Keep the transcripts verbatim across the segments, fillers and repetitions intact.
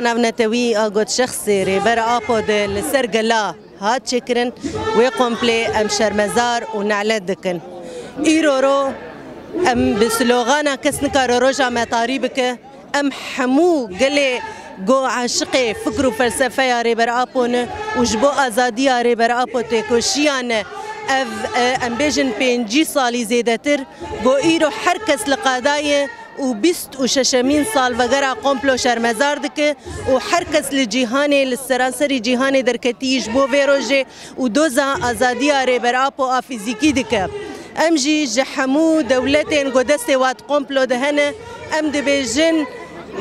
Navnetewî a got şexsê Rêber Apo de li ser gela hat çêkirin, wê komplê em şermezar û nelet dikin. Îro ro em bi slogana kes nikare roja me tarî bike. Em hemû gelê go aşiqê fikr û felsefeya Rêber Apo ne û ji bo azadiya Rêber Apo têkoşiya ne. Ev, e, em bêjin pêncî salî zêdetir, go îro her kes li qada ye û bîst û şeşemîn salvegera komplo şermezar dike û her kes li cîhanê, li seranserî cîhanê derketî ji bo vê rojê û doza azadiya Rêber Apo a fîzîkî dike. Em jî ji hemû dewletên ku destê wan di komplo de hene, em dibêjin,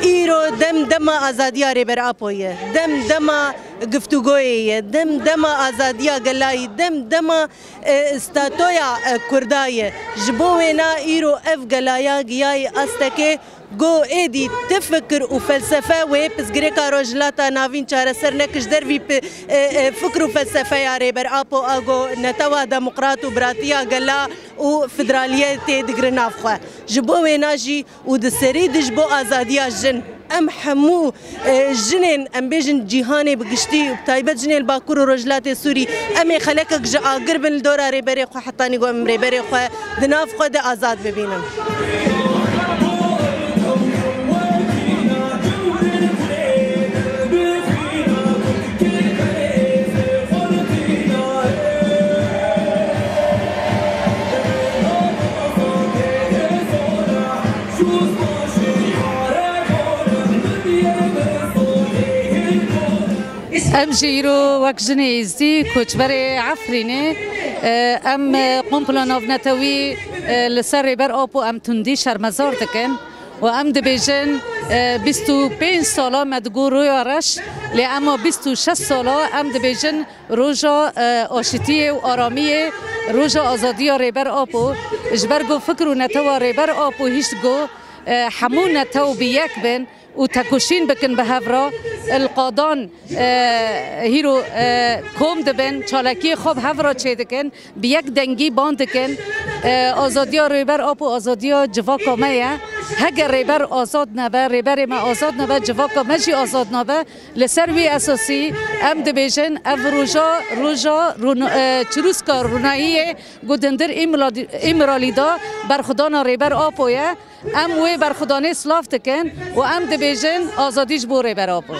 îro dem dema azadiya Rêber Apo ye, dem dema giftûgoyê ye, dem dema azadiya gelayî, dem dema, e, statoya, e, Kurda ye. Ji bo wêna îro ev gelaya giyayî astekê, go êdî ti fikir û felsefe wê pirsgirêka Rojhilata Navîn çareser neke ji dervî pi-, e, e, fikir û felsefeya Rêber Apo a go netewa demokrat û biratiya gela û federaliyetê digire nav xwe. Ji bo wêna jî û di serî de ji bo azadiya jin, em hemû, e, jinên, em bêjin cîhanê bi giştî û bi taybet jinên li Bakur û Rojhilatê Sûrî, em ê xelekek ji agir bin li dora rêberê xwe hetanî ku em rêberê xwe di nav xwe de azad bibînin. Em jî îro wek jinê Êzdî koçberê Efrînê, e, em, e, komplo navnetewî, e, li ser Rêber Apo em tundî şermezar dikin û em dibêjin, e, bîst û pênc sala me digot roja reş, lê ema bîst û şeş sala em dibêjin roja, e, aşitiyê û aramiyê, roja azadiya Rêber Apo. Ji ber ku fikr û netewa Rêber Apo hişt ku, e, hemû netew bi yek bin û tekoşîn bikin bi hev re, li qadan, e, hîro, e, kom dibin, çalakiyê xwe bi hev re çêdikin, bi yek dengî ban dikin. E, azadiya Rêber Apo azadiya civaka me ye. Heger Rêber azad nebe, rêberê me azad nebe, civaka me jî azad nabe. Li ser wî esasî em dibêjin, ev roja, roja rûn-, e, çirûska rûnayiyê ku di hundir Îmralî-, Îmralî de berxwedana Rêber Apo ye. Em wê berxwedanê silav dikin û em dibêjin, azadî ji bo Rêber Apo.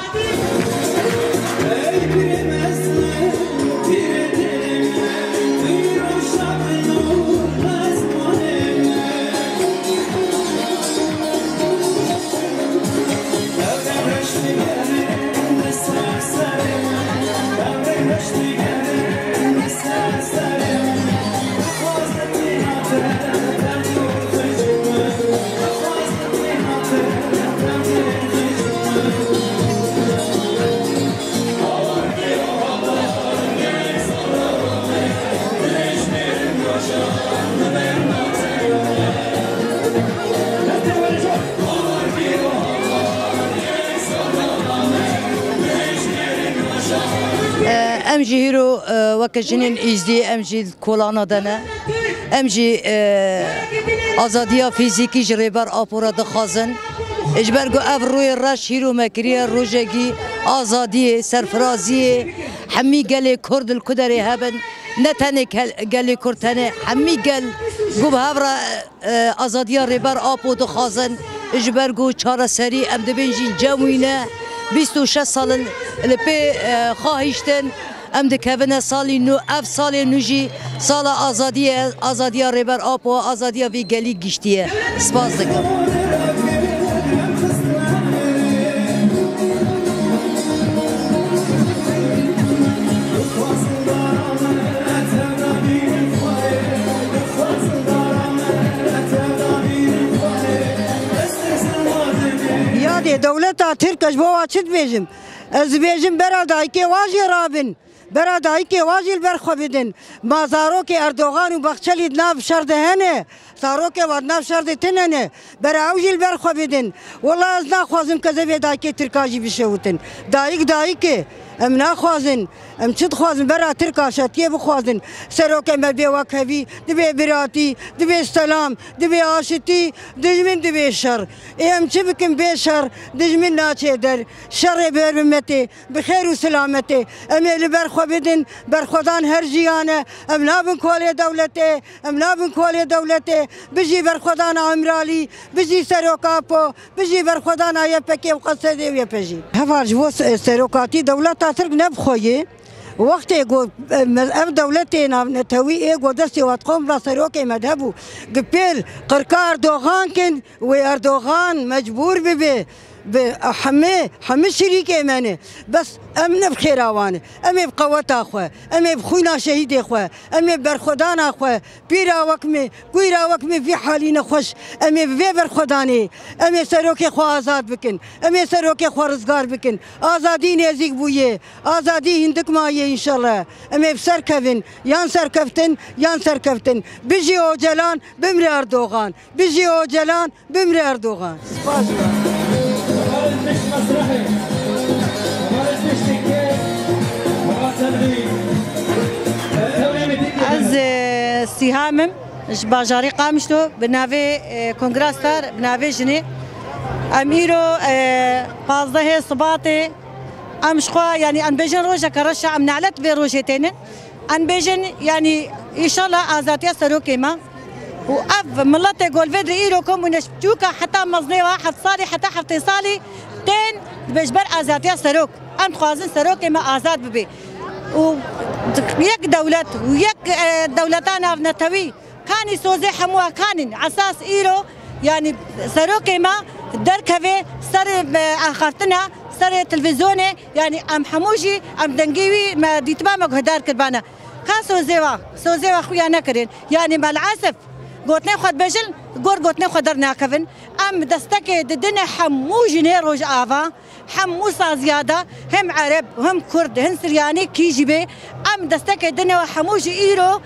Em jî hîro, e, weke jinên Êzdî, em jî kolana de ne. Em jî, e, azadiya fîzîkî ji Rêber Apo re dixwazin. Ji ber ku ev rûyê reş hîro me kiriye, rojekî azadiyê, serfiraziyê, hemî gelê Kurd li ku derê hebin, ne tenê kel-, gelê Kurd, tenê hemî gel ku bi hev re, e, azadiya Rêber Apo dixwazin. Ji ber ku çareserî em dibên jî cem wî ne. Bîst û şeş sal li pê, e, xwe hiştin. Em dikevine salî nû, ev salê nû jî sala azadiyê ye, azadiya Rêber Apo, azadiya vî gelî giştî ye. Spas dikim. Yadê dewleta Tirk, ez ji bo wa çi dibêjim? Ez dibêjim bera dayikê wa jî rabin. Bera dayikê wa jî li ber xwe bidin. Ma zarokê Erdogan û Baxçelî di nav şer de hene? Zarokê wa di nav şer de tune ne. Bera ew jî li ber xwe bidin. Wela ez naxwazim ke ez vê dayikê Tirka jî bişewitin. Dayik dayik e. Em naxwazin, em çi dixwazin? Bera Tirka şetiyê bixwazin. Serokê me dibê wekhevî, dibê biratî, dibê selam, dibê aşitî, dijmin dibê şer. Ê em çi bikin bê şer? Dijmin naçê der. Şerê bi her bi me tê, bi xêr û silametê. Em ê li ber xwe bidin, berxwedan her jiyan e. Em nabin kolê dewletê, em nabin kolê dewletê. Bijî berxwedana Îmralî, bijî Serok Apo, bijî berxwedana Y P G û Q S D û Y P G. Heval ji bo se-, serokatî dewleta Tirk ne bi xwe ye. Wextê ku, e, me-, ev dewletê navnetewî ê ku destê Watkom ra serokê me de bû, gipêl qirka Erdogan kin, wê Erdogan mecbûr bibe, bi hemê, hemî şirîkê me ne. Bes em ne bi xêra wan e. Em ê bi qeweta xwe, em ê bi xwîna şehîdê xwe, em ê bi berxwedana xwe, pîra wek me, kûyra wek me vî halî nexweş, em ê bi vê berxwedanê, em ê serokê xwe azad bikin, em ê serokê xwe rizgar bikin. Azadî nêzîk bûye, azadî hindik maye înşallah. Em ê bi ser kevin, yan serkeftin, yan serkeftin. Bijî Ocalan, bimre Erdogan. Bijî Ocalan, bimre Erdogan. Spas. Ez, e, Sîham im, ji bajarê Qamişlo, bi navê, e, Kongra Star, bi navê jinê. Em îro, e, pazdehê Sibatê, em ji xwe, yanî em bêjin rojeke reş e, em nalet vê rojê tênin. Em bêjin, yanî, înşallah azadiya serokê me. Û ev miletê ku li vê derê îro komûne ji çûka heta mezinê wa heft salî heta heftê salî tên dibe ji ber azadiya serok. Em dixwazin serokê me azad bibe. Û yek dewlet û yek, e, dewleta navnetewî kanî sozê hemû kanîn. Esas îro, yanî serokê me derkeve ser, e, axaftina, ser televîzyonê, yanî em hemû jî em dengê wî me dîtma me guhdar kiribane. Ka sozê wa, sozê wa xuya nekirin. Yanî maalesef gotinê xwe dibêjin, gor gotinê xwe dernakevin. Em destekê didine hemû jinê Rojava, hemû saziya de, hem Ereb, hem Kurd, hem Siryanî kî jî bê. Em destekê dine we hemû jî îro,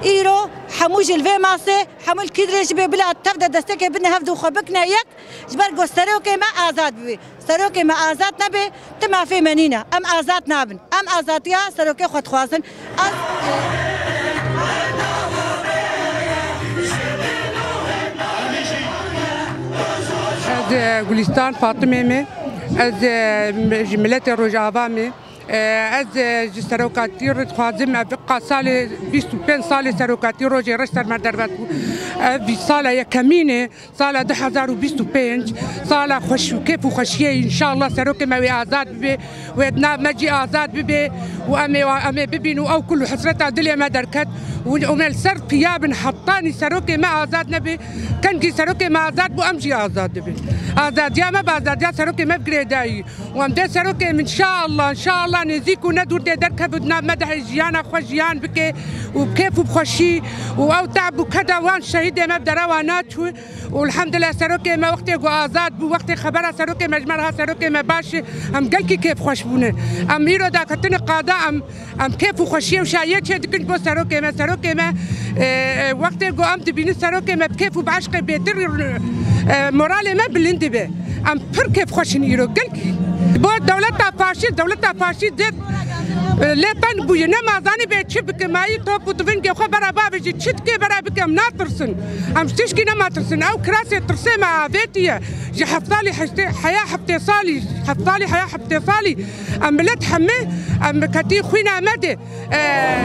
îro hemû jî li vê masê, hemû li kî dirê jî bê bila tev de destekê bidine hev du xwe bikine yek, ji ber ku serokê me azad bibê. Serokê me azad nebe, tu mafê me nîne. Em azad nabin. Em azadiya serokê xwe dixwazin. Ez, Ez, e, Gulîstan Fatimê me. Ez, e, ji miletê Rojava me. E, ez, e, ji serokatî re dixwazim, ev qa salê, bîst û pênc salê serokatî Rojê Reş ser me derbas bû. Ev sala yekemîn e. Sala du hezar û bîst û pênc, sala xweş û kêf û xweşiyê, înşallah serokê me wê azad bibe, wê di nav me jî azad bibe û em ê, em ê bibîn û ew kul û hesreta dilê me derket û, û me li ser qiya bin hetanî serokê me azad nebe, kengî serokê me azad bû, em jî azad dibin. Azadiya me bi azadiya serokê me bi girêdayî. Û em dê serokê min, înşallah, înşallah nêzîk û ne dûr dê derkeve û di nav me de hê jiyana xwe jiyan bike û bi kêf û bi xweşî û ew te'b û keda wan şehîdê me bi derewa naçû. Û elhamdulillah serokê me wextê ku azad bû, wextê xebera serokê me ji me re hat, serokê me baş e, em gelkî kêfxweş bûne. Em îro daketinê qada, em Em kêf û xweşiyê û şayiyê çê dikin ji bo serokê me. Serokê me, e, e, wextê ku em dibînin serokê me bi kêf û bi eşqê bêtir, e, moralê me bilind dibe. Em pir kêfxweş in îro. Gelkî bo dewleta faşîst, dewleta faşîst dê, e, lê teng bûye. Nema zanî bê çi bike, mayî top û tivingê xwe bera bavêjî, çi dike bera bike, em natirsin. Em ji tişkî nema tirsin. Ew kirasê tirsê me avêtiye. Ji heft salî heştê, heya heftê salî, heft salî, heya heftê salî. Em milet hemî, em ketî xwîna me de. Ee,